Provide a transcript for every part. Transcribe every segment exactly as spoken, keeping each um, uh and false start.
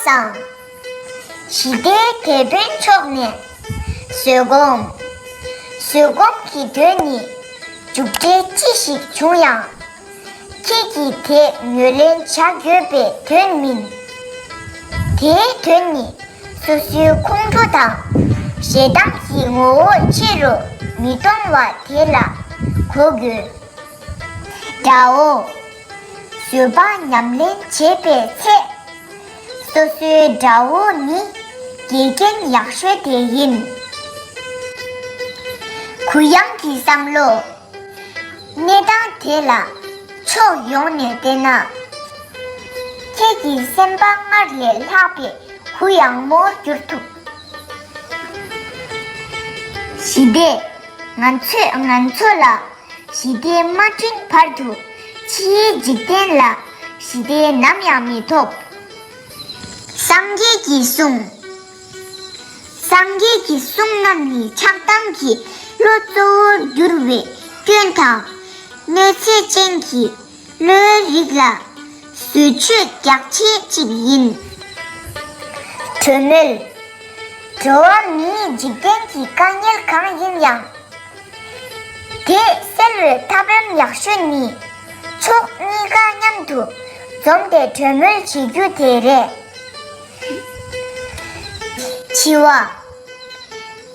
དང་། ཞི་བདེའི་དེད་དཔོན་མཆོག་ནས། བཟོད་སྒོམ། བཟོད་སྒོམ་གྱི་དོན་ནི། མཇུག་འབྲས་ཅི་ཞིག་བྱུང་ཡང་། ཁྱེད་ཀྱིས་དེ་ངོས་ལེན་བྱ་དགོས་པའི་དོན་མིན། དེའི་དོན་ནི། སོ་སོའི་ཁོང་ཁྲོ་དང་། ཞེ་སྡང་གི་ངོ་བོ་ཆེ་རུ་མི་གཏོང་བ་དེ་ལ་གོ་དགོས། དགྲ་བོ། བཟོད་པ་ཉམས་ལེན་བྱེད་པའི་ཚེ། སོ་སོའི་དགྲ་བོ་ནི་དགེ་རྒན་ཡག་ཤོས་དེ་ཡིན། གུ་ཡངས་ཀྱི་བསམ་བློ། གནས་སྟངས་དེ་ལ་ཕྱོགས་ཡོངས་ནས་བལྟས་ན། ཁྱེད་ཀྱི་སེམས་པ་སྔར་ལས་ལྷག་པའི་གུ་ཡངས་མོར་འགྱུར་ཐུབ། ཞི་བདེ། ང་ཚོས་ང་ཚོ་ལ་ཞི་བདེ་མ་བསྐྲུན་བར་དུ་ཕྱིའི་འཇིག་རྟེན་ལ་ཞི་བདེ་ནམ་ཡང་མི་ཐོབ། སངས་རྒྱས་ཀྱིས་གསུངས། སངས་རྒྱས་ཀྱི་གསུང་རྣམས་ནི་ཆགས་སྡང་གི་བློ་གཙོ་བོར་གྱུར་བའི་སྐྱོན་དང་། གནོད་འཚེ་ཅན་གྱི་བློའི་རིགས་ལ་བཟོ་བཅོས་རྒྱག་ཆེད་ཅིག་ཡིན། གྲོས་མོལ། འགྲོ་བ་མིའི་འཇིག་རྟེན་གྱི་དཀའ་ངལ་གང་ཡིན་ཡང་། དེ་སེལ་བའི་ཐབས་ལམ་ཡག་ཤོས་ནི། ཕྱོགས་གཉིས་ཀ་མཉམ་དུ་འཛོམས་ཏེ་གྲོས་མོལ་བྱེད་རྒྱུ་དེ་རེད། འཆི་བ།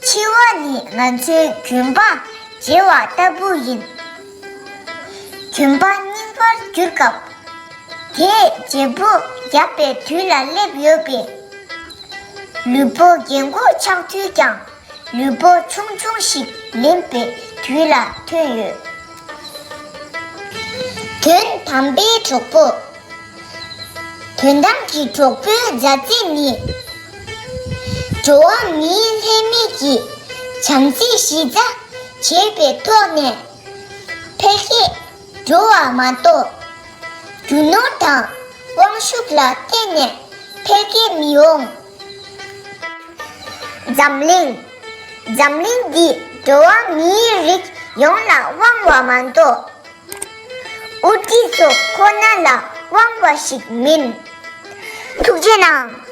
འཆི་བ་ནི་ང་ཚོའི་གྱོན་པ་བརྗེ་བ་ལྟ་བུ་ཡིན། གྱོན་པ་རྙིང་པར་གྱུར་སྐབས། དེས་བརྗེ་པོ་བརྒྱབ་པའི་དུས་ལ་སླེབས་ཡོད་པས། ལུས་པོ་རྒན་གོག་ཆགས་དུས་ཀྱང་། ལུས་པོ་ཆུང་ཆུང་ཞིག་ལེན་པའི་དུས་ལ་ཐོན་ཡོད། དོན་དམ་པའི་གྲོགས་པོ། དོན་དམ་གྱི་གྲོགས་པོའི་མཛའ་བརྩེ་ནི། འགྲོ་བ་མིའི་ལྷད་མེད་ཀྱི་བྱམས་བརྩེའི་གཞི་རྩ་བྱས་པའི་ཐོག་ནས། འཕེལ་རྒྱས་འགྲོ་བ་མ་གཏོགས། རྒྱུ་ནོར་དང་དབང་ཤུགས་ལ་བརྟེན་ནས་འཕེལ་རྒྱས་མི་འོང་། འཛམ་གླིང་། འཛམ་གླིང་འདི་འགྲོ་བ་མིའི་རིགས་ཡོངས་ལ་དབང་བ་མ་གཏོགས། ཨུ་ཏི་ཚོ་ཁོ་ན་ལ་དབང་བ་ཞིག་མིན། ཐུགས་རྗེ་གནང་།